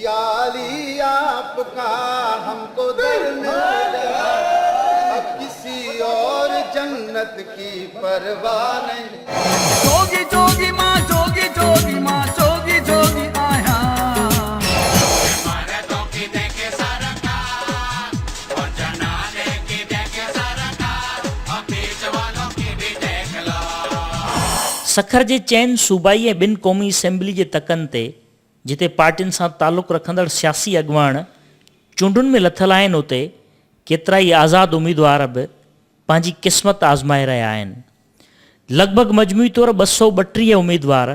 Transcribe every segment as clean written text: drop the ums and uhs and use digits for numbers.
يا علي آپ ڪا هم ڪو در مل گيا اب ڪسي اور جنت ڪي پرواھ نهين. جوڳي جوڳي مان جوڳي جوڳي مان جوڳي جوڳي آهيان. سکر جي چئن صوبائي ۽ ٻن قومي اسيمبلي جي تڪن تي جتي پارٽين سان تعلق رکندڙ سياسي اڳواڻ چونڊن ۾ لٿل آهن اتي ڪيترائي آزاد اميدوار به پنهنجي قسمت آزمائي رهيا آهن. لڳ ڀڳ مجموعي طور 232 اميدوار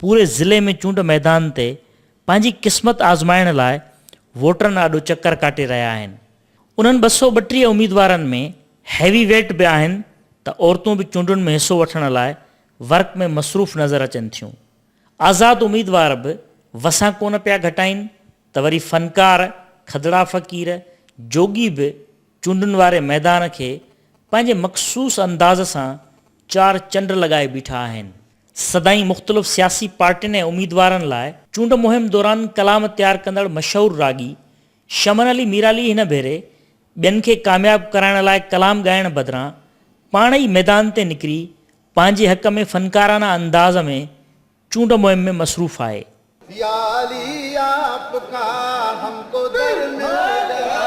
پوري ضلعي ۾ چونڊ ميدان تي پنهنجي قسمت آزمائڻ لاء ووٽرن آڏو چڪر ڪاٽي رهيا آهن. انهن 232 اميدوارن ۾ هيوي ويٽ به آهن ته عورتون به چونڊن ۾ حصو وٺڻ لاء ورڪ ۾ مصروف نظر اچن ٿيون. آزاد اميدوار به وسان ڪونه پيا گهٽائين ته وري فنڪار، کدڙا فقير، جوڳي به چونڊن واري ميدان کي پنهنجي مخصوص انداز سان چار چنڊ لڳائي بيٺا آهن. سدائين مختلف سياسي پارٽين ۽ اميدوارن لاء چونڊ مهم دوران ڪلام تيار ڪندڙ مشهور راڳي شمن علي ميرالي هن ڀيري ٻين کي ڪامياب ڪرائڻ لاء ڪلام ڳائڻ بدران پاڻ ئي ميدان تي نڪري پنهنجي حق ۾ فنڪارانه انداز ۾ چونڊ مهم ۾ مصروف آهي. يا علي آپ ڪا هم ڪو در مل گيا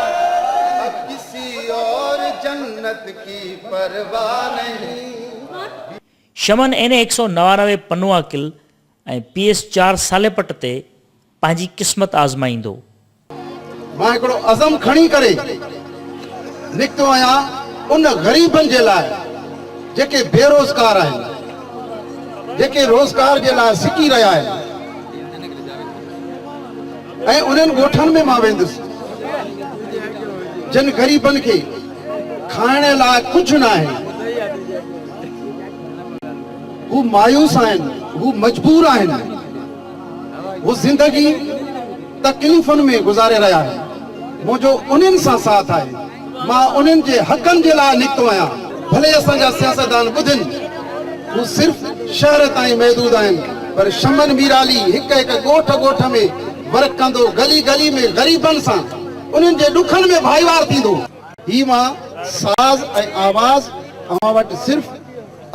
اب ڪسي اور جنت ڪي پرواھ نهين. شمن اين اي 199 پنوعاقل ۽ پي ايس چار ساليپٽ تي پنهنجي قسمت آزمائيندو. مان هڪڙو عزم کڻي ڪري نڪتو آهيان ان غريبن جي لاء جيڪي بيروزگار آهن، جيڪي روزگار جي لاء سڪي رهيا آهن ۽ انهن ڳوٺن ۾ مان ويندس جن غريبن کي کائڻ لاء ڪجهه ناهي. هو مايوس آهن، هو مجبور آهن. هو زندگي تڪليفن ۾ گذاري رهيا آهن. منهنجو انهن سان ساٿ آهي. مان انهن جي حقن جي لاء نڪتو آهيان. ڀلي اسان جا سياستدان ٻڌن، هو صرف شهر تائين محدود آهن، پر شمن ميرالي هڪ هڪ ڳوٺ ڳوٺ ۾ ورڪ ڪندو، گلي گلي ۾ غريبن سان انهن جي ڏکن ۾ ڀائيوار ٿيندو. هي مان ساز ۽ آواز اوهان وٽ صرف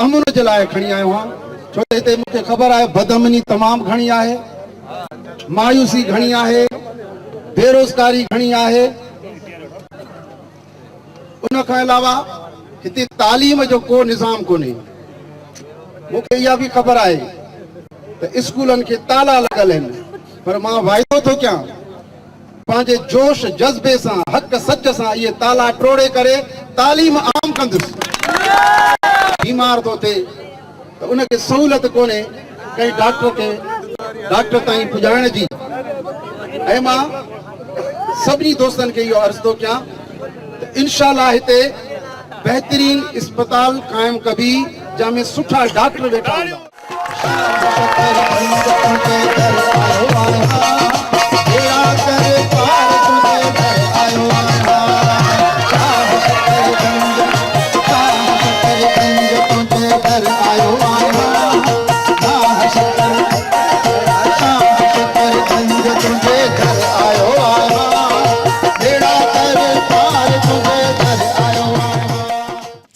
امن جي لاء کڻي آيو آهيان، ڇو ته هتي مون کي خبر آهي بدامني تمام گهڻي آهي، مايوسي گهڻي آهي، بيروزگاري گهڻي آهي، ان کان علاوه هتي تعليم جو ڪو نظام ڪونهي. مون کي اها به خبر آهي ته اسڪولن کي تالا لڳل آهن، پر مان واعدو ٿو ڪيان پنهنجي جوش جذبي سان حق سچ سان اهي تالا ٽوڙي ڪري تعليم عام ڪندس. بيمار ٿو ٿئي ته ان کي سهولت ڪونهي ڪنهن ڊاڪٽر کي ڊاڪٽر تائين پڄائڻ جي ۽ مان سڀني دوستن کي اهو عرض ٿو ڪيان ته انشاء الله هتي بهترين اسپتال قائم ڪبي جنهن ۾ سٺا ڊاڪٽر ويٺا هوندا.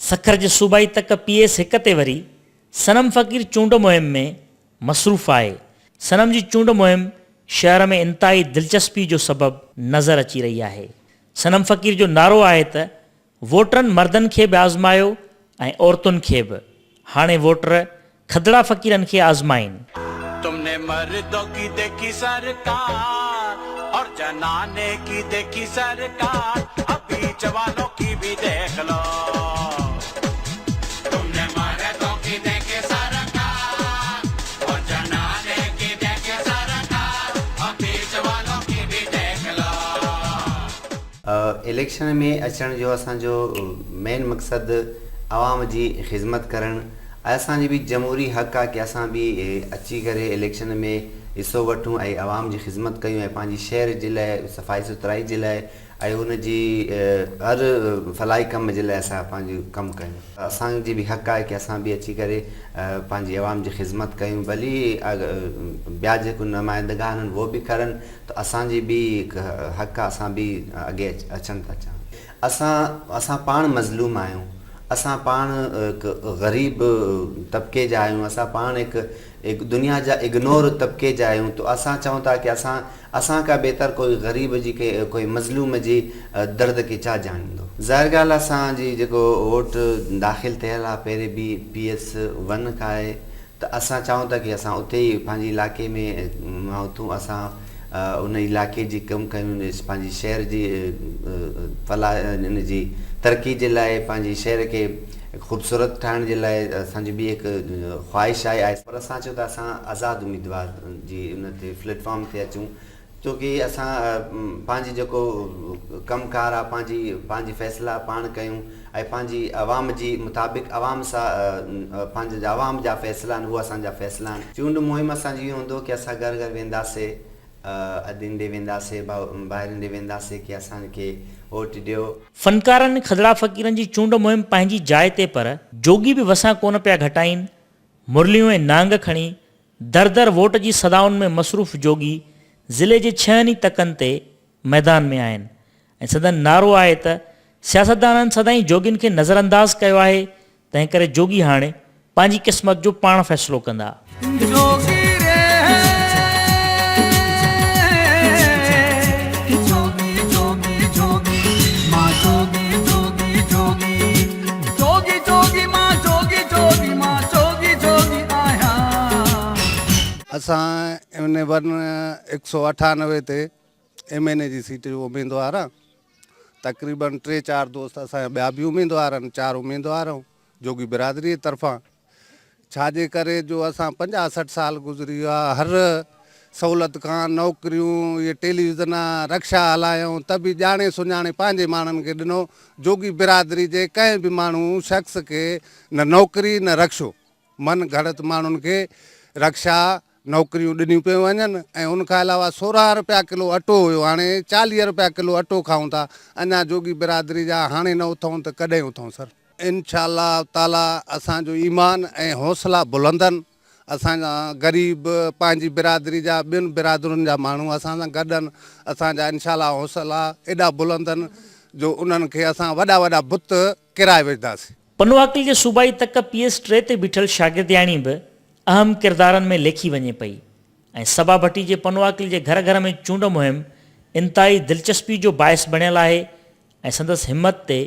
سکر جي صوبائي تڪ پي ايس هڪ تي وري صنم فقير چونڊ مهم ۾ مصروف آهي. صنم جي چونڊ مهم شهر ۾ انتهائي دلچسپي جو سبب نظر اچي رهي آهي. صنم فقير جو نعرو آهي ته ووٽرن مردن کي به آزمايو ۽ عورتن کي به، هاڻي ووٽر کدڙا فقيرن کي آزمائين. تم ني مردو ڪي ديکي سرڪار اور جناني ڪي ديکي سرڪار اب بيچ والو ڪي ڀي ديک لو. تم ني مردو ڪي ديکي سرڪار اور جناني ڪي ديکي سرڪار اب بيچ والو ڪي ڀي ديک لو. اليڪشن ۾ اچڻ جو اسان جو مين مقصد عوام جي خذمت ڪرڻ ۽ اسان جي به جمهوري حق آ ڪي اسان به اچي ڪري اليڪشن ۾ حصو وٺون ۽ عوام جي خذمت ڪيون ۽ پنهنجي شهر جي لاء صفائي سٿرائي جي لاء ۽ ان جي هر فلاحي ڪم جي لاء اسان پنهنجو ڪم ڪيون. اسان جي به حق آهي ڪي اسان به اچي ڪري پنهنجي عوام جي خذمت ڪيون ڀلي ٻيا جيڪو نمائندگان آهن اهو به ڪرن ته اسان جي به هڪ حق آهي اسان به اڳي اچڻ ٿا چاهيون. اسان اسان پاڻ مظلوم آهيون اسان پاڻ هڪ غريب طبقي جا آهيون اسان پاڻ هڪ دنيا جا اگنور طبقي جا آهيون ته اسان چئون ٿا ڪي اسان اسان کان بهتر ڪوئي غريب جي ڪوئي مظلوم جي درد کي ڇا ڄاڻيندو. ظاهر ڳالهه آ اسان جي جيڪو ووٽ داخل ٿيل آ پهرين بي پي ايس ون کان آهي ته اسان چاهون ٿا ڪي اسان اتي ئي پنهنجي علائقي ۾ مان اٿون اسان ان علائقي جي ڪم ڪيون پنهنجي شهر جي فلاح ان جي ترقي جي لاء پنهنجي شهر کي خوبصورت ٺاهڻ جي لاء اسان جي به هڪ خواهش آهي پر اسان چيو ته اسان آزاد اميدوار جي ان تي پليٽ فارم تي اچون ڇو ڪي اسان پنهنجي جيڪو ڪم ڪار آهي پنهنجي پنهنجي فيصلا پاڻ ڪيون ۽ پنهنجي عوام جي مطابق عوام سان پنهنجي عوام جا فيصلا آهن اهي اسان جا فيصلا آهن چونڊ مهم اسان جو اهو هوندو ڪي اسان گهر گهر وينداسي ادين ڏي وينداسي ڀائرن ڏي وينداسي ڪي اسان کي ووٽ ڏيو. فنڪارن کدڙا فقيرن جي چونڊ مهم پنهنجي جاء تي پر جوڳي به وسان ڪونه پيا گهٽائين، مرليون ۽ نانگ کڻي در در ووٽ جي صدائن ۾ مصروف جوڳي ضلعي جي ڇهن ئي تڪن تي ميدان ۾ آهن ۽ سندن نعرو آهي ته سياستدانن سدائين جوڳين کي نظرانداز ڪيو آهي تنهنڪري جوڳي هاڻي پنهنجي قسمت جو پاڻ فيصلو ڪندا. جوڳي ري جوڳي جوڳي جوڳي مان جوڳي جوڳي جوڳي جوڳي جوڳي مان جوڳي جوڳي مان جوڳي جوڳي آهيان. اسان ان ون هڪ سو 98 تي ايم اين اي جي سيٽ جو اميدوار آهيان. تقريبن ٽي چار دوست اسان جا ٻيا به اميدوار آهن، چار اميدوار آهيون جوڳي برادري جي طرفان. ڇا جي ڪري جو اسان 50 60 سال گذري ويا هر سهولت کان نوڪريون اهي ٽيليويزن رڪشا هلايائون ته به ڄاڻي سڃاڻي پنهنجي ماڻهن کي ڏنو جوڳي برادري جي ڪنهن به ماڻهو شخص کي نه نوڪري نه رڪشو من گهڙت ماڻهن کي رڪشا نوڪريون ڏنيون پيون وڃن ۽ ان کان علاوه 16 رپيا ڪلو اٽو هيو هاڻي 40 رپيا ڪلو اٽو کائون ٿا اڃا جوڳي برادري جا هاڻي نه اٿئون ته ڪڏهن اٿئون سر. انشاء الله تعالي اسان جو ايمان ۽ حوصلا بلند آهن اسان جا غريب پنهنجي برادري جا ٻين برادرين جا ماڻهو اسان سان گڏ آهن اسان جا انشاء الله حوصلا ايڏا بلند آهن جو انهن کي اسان وڏا وڏا بت ڪيرائي وجهنداسين. پنوعاقل جي صوبائي تڪ پي ايس 3 تي بيٺل شاگردياڻي به اهم ڪردارن ۾ ليکي وڃي پئي ۽ صبا ڀٽي جي پنوعاقل جي گهر گهر ۾ چونڊ مهم انتهائي دلچسپي جو باعث بڻيل آهي ۽ سندس همت تي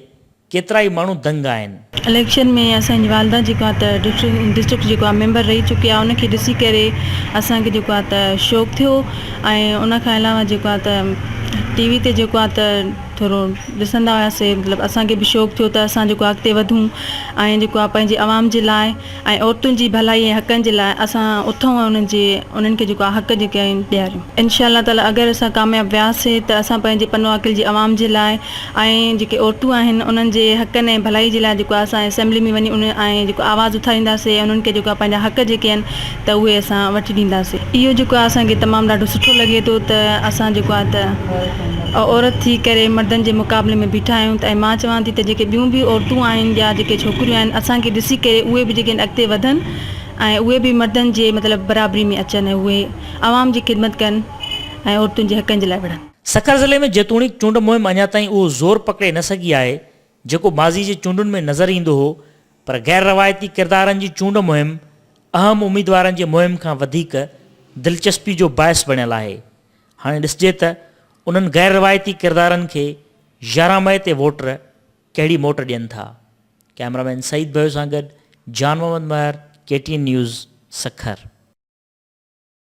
ڪيترائي ماڻهو دنگ آهن. اليڪشن ۾ اسان جي والده جيڪو آهي ته ڊسٽرڪٽ جيڪو آهي ميمبر رهي چڪي آهي ان کي ڏسي ڪري اسان کي جيڪو آهي ته شوق ٿيو ۽ ان کان علاوه جيڪو آهي ته ٽي وي تي جيڪو آهي ته ٿورو ڏسندا هياسي مطلب اسان کي به شوق ٿيو ته اسان جيڪو آهي اڳتي وڌون ۽ جيڪو آهي پنهنجي عوام جي لاء ۽ عورتن جي ڀلائي ۽ حقن جي لاء اسان اٿون ۽ انهن جي انهن کي جيڪو آهي حق جيڪي آهن ڏياريون. انشاء الله تعالي اگر اسان ڪامياب وياسي ته اسان پنهنجي پنوعاقل جي عوام جي لاء ۽ جيڪي عورتون آهن انهن جي حقن ۽ ڀلائي جي لاء جيڪو آهي اسان اسيمبلي ۾ وڃي انهن ۽ جيڪو آواز اٿارينداسي ۽ انهن کي جيڪو آهي پنهنجا حق جيڪي آهن ته اهي اسان وٺي ڏينداسي. اهو جيڪو آهي اسان کي تمام ڏاڍو سٺو لڳي ٿو ته اسان جيڪو آهي ته عورت ٿي ڪري مردن جي مقابلي ۾ بيٺا آهيون ته ۽ مان چوان ٿي ته جيڪي ٻيون به عورتون آهن يا جيڪي ڇوڪريون آهن اسان کي ڏسي ڪري اهي به جيڪي آهن اڳتي وڌن ۽ اهي به مردن جي مطلب برابري ۾ اچن ۽ اهي عوام جي خدمت ڪن ۽ عورتن جي حقن جي لاء وڙهن. سکر ضلعي ۾ جيتوڻيڪ چونڊ مهم اڃا تائين اهو زور پڪڙي نه سگهي آهي جيڪو ماضي جي چونڊن ۾ نظر ايندو هو پر غير روايتي ڪردارن جي چونڊ مهم اهم اميدوارن جي مهم کان وڌيڪ دلچسپي جو باعث بڻيل آهي. هاڻي ڏسجي ته انهن غير روايتي ڪردارن کي 11 مئي تي ووٽر ڪهڙي موٽ ڏين ٿا. ڪئميرا مين سعيد ڀيو سان گڏ Jan Muhammad Mehar, K T N news, Sukkur.